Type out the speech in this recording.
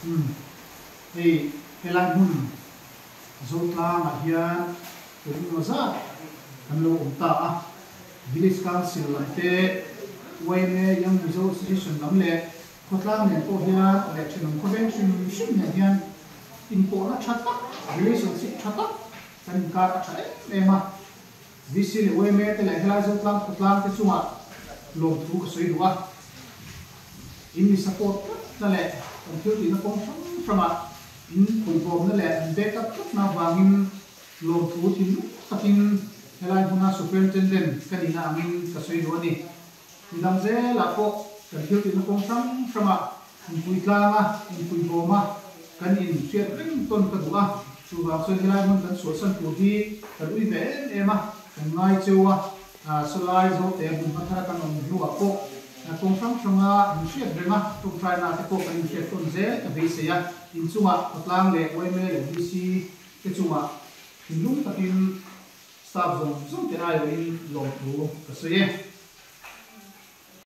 Umm hei helai hmun Zotlangah hian kum emaw zat kan lo awm ta a, Village Council lam te, yma Young Mizo Association lam leh khawtlang nen pawh hian leh thenawm khawveng hrim hrim nen hian inpawhna tha tak, relationship tha tak kan inkar a tha em em a. VC leh yma te leh helai Zotlang khawtlang te chungah lawmthu ka sawi duh a. In mi support tlatna leh kan thil tihna kawng hrang hrangah in phuihbawmna leh in backup tlatna avangin lawmthu thinlung takin helai hmuna Superintendent ka nihna angin ka sawi duh a ni. Midang zelah pawh kan thil tihna kawng hrang hrangah in puitlanga in puihbawma kan in hriat reng tawn ka duh a, chuvang chuan helai hmun kan chhuahsan tur hi kan ui ve em em a, kan ngai cheu a. Sawlai Zote hmun hmathara kan awm hnuah pawh kawng hrang hranga min hriat reng a, tawngtaina te pawh kan inhriat tawn zel ka beisei a, inchungah khawtlang leh yma leh VC te chungah thinlung takin staff zawng zawng te aiawhin lawmthu ka sawi e.